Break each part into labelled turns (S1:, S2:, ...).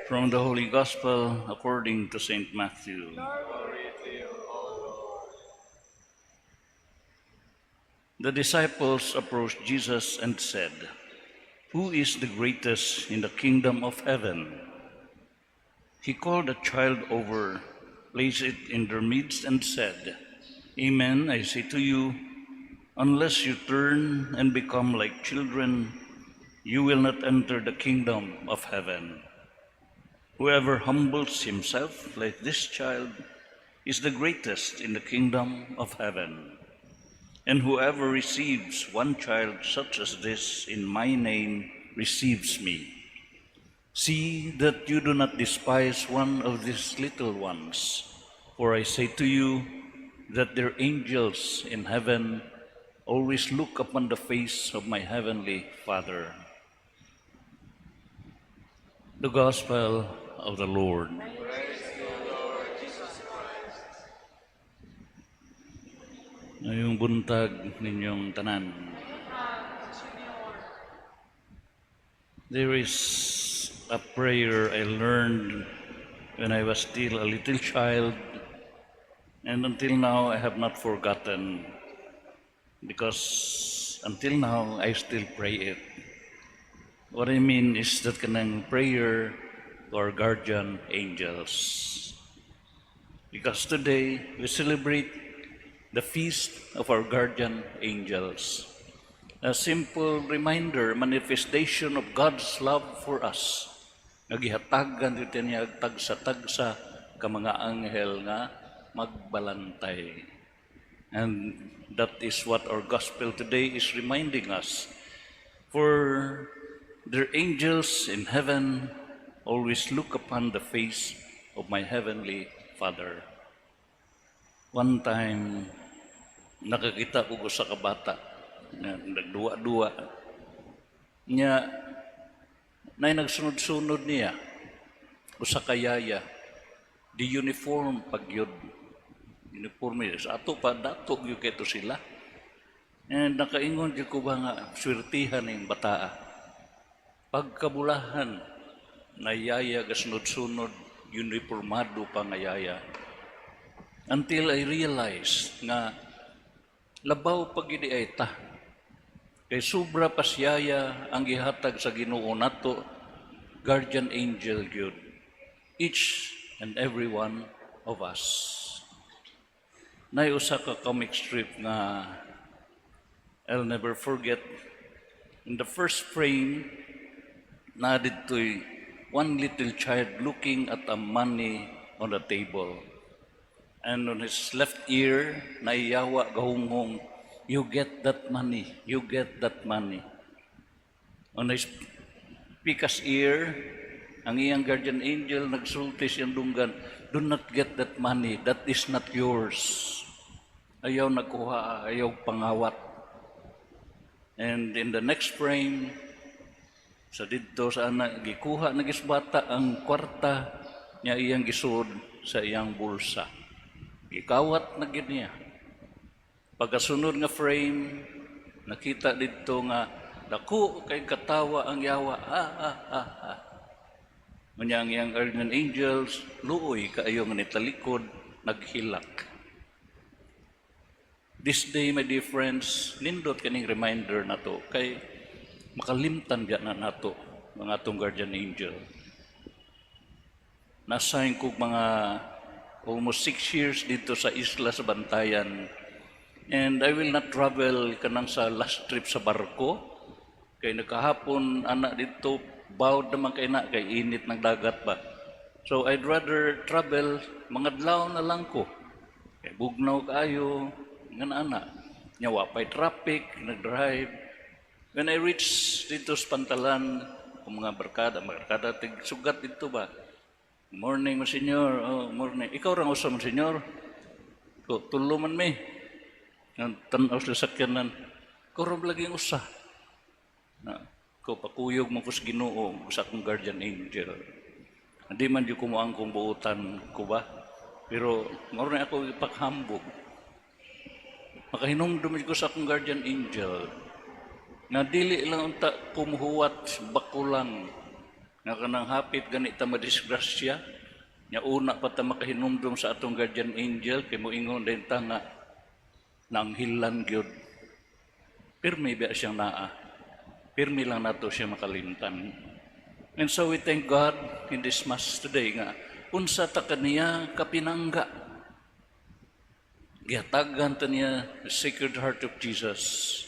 S1: From the Holy Gospel according to St. Matthew.
S2: Glory to you, O Lord.
S1: The disciples approached Jesus and said, "Who is the greatest in the kingdom of heaven?" He called a child over, placed it in their midst, and said, "Amen, I say to you, unless you turn and become like children, you will not enter the kingdom of heaven. Whoever humbles himself like this child is the greatest in the kingdom of heaven. And whoever receives one child such as this in my name receives me. See that you do not despise one of these little ones, for I say to you that their angels in heaven always look upon the face of my heavenly Father." The Gospel of the Lord.
S2: Praise to you, Lord Jesus Christ.
S1: Maayong buntag ninyong tanan. There is a prayer I learned when I was still a little child, and until now I have not forgotten, because until now I still pray it. What I mean is that kanang prayer to our guardian angels. Because today we celebrate the feast of our guardian angels. A simple reminder, manifestation of God's love for us. Nga gihatagan dito niya tagsa-tagsa ka mga anghel nga magbalantay. And that is what our gospel today is reminding us. For their angels in heaven always look upon the face of my heavenly Father. One time, nakakita ko sa kabata nga nagduwa-duwa. Nya, nay nagsunod-sunod niya, usa ka yaya, di uniform pagyud. Uniform sa ato pa, dato gyud kaayo to sila. And nakaingon gyud ko ba nga swertihan ning bataa. Pagkabulahan, nayaya gasunod-sunod, uniformado pa nga yaya. Until I realized nga labaw pa gyud ay ta. Kay sobra pa siyaya ang gihatag sa Ginoo nato, guardian angel gyud. Each and every one of us. Nay usa ka comic strip nga I'll never forget. In the first frame, na didto'y one little child looking at a money on the table. And on his left ear, naiyawa gahunghong, "You get that money, you get that money." On his pikas ear, ang iyang guardian angel nagsulti siyang dunggan, "Do not get that money, that is not yours." Ayaw nagkuha, ayaw pangawat. And in the next frame, sa didto sa ana gikuha na bata ang kwarta niya, iyang gisud sa iyang bulsa. Gikawat na gyud niya. Pagkasunod nga frame, nakita didto nga dako kay katawa ang yawa. "Ah, ah, ah, ah." Unya ang iyang guardian angels, luoy kaayo nga nitalikod, naghilak. This day, my dear friends, nindot kaning reminder nato kay makalimtan na nato mga atong guardian angel. Na-assign ko mga almost 6 years dito sa isla sa Bantayan. And I will not travel kanang sa last trip sa barko. Kay nakahapon ana dito, bawd naman kay na kay init ng dagat ba. So I'd rather travel mga adlaw na lang ko. Kay bugnaw kaayo, nga ana. Nya wa pay traffic, nag-drive. When I reach dito sa Pantalan, ang mga barkada, barkada tig sugat dito ba? "Morning, Monsignor." "Oh, morning. Ikaw rang usa, Monsignor?" "Ko, tulo man mi." Ang tan-aw sa sakyanan. "Ikaw ra laging usa." Na, ko pakuyog mo ko sa Ginoo sa akong guardian angel. Hindi man di ko mo ang kong buutan ko ba? Pero mao na ako ipaghambog. Makahinumdum ko sa akong guardian angel nga dili lang unta kumuhuwat bako lang. Nga kanang hapit gani ta madisgrasya, nya una pa ta makahinumdum sa atong guardian angel kay moingon din ta nga naanghilan gyud. Pirmi ba siyang naa. Pirmi lang nato siya makalimtan. And so we thank God in this Mass today nga unsa ta kaniya kapinangga. Gihatagan ta niya the Sacred Heart of Jesus.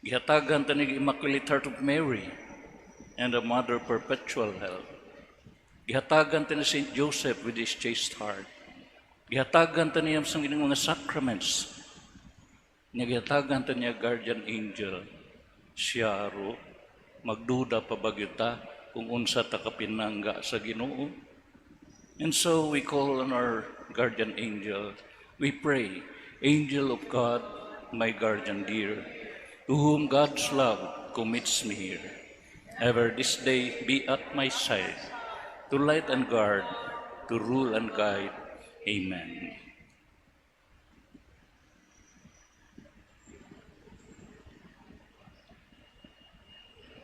S1: Gihatagan ta niya the Immaculate Heart of Mary and the Mother Perpetual Help. Gihatagan ta ni Saint Joseph with his chaste heart. Gihatagan ta niya sa inyong mga sacraments. Nya gihatagan ta niya guardian angel. Siya ro magduda pa ba gyud ta kung unsa ta kapinangga sa Ginoo. And so we call on our guardian angel. We pray, "Angel of God, my guardian dear, to whom God's love commits me here, ever this day be at my side, to light and guard, to rule and guide. Amen."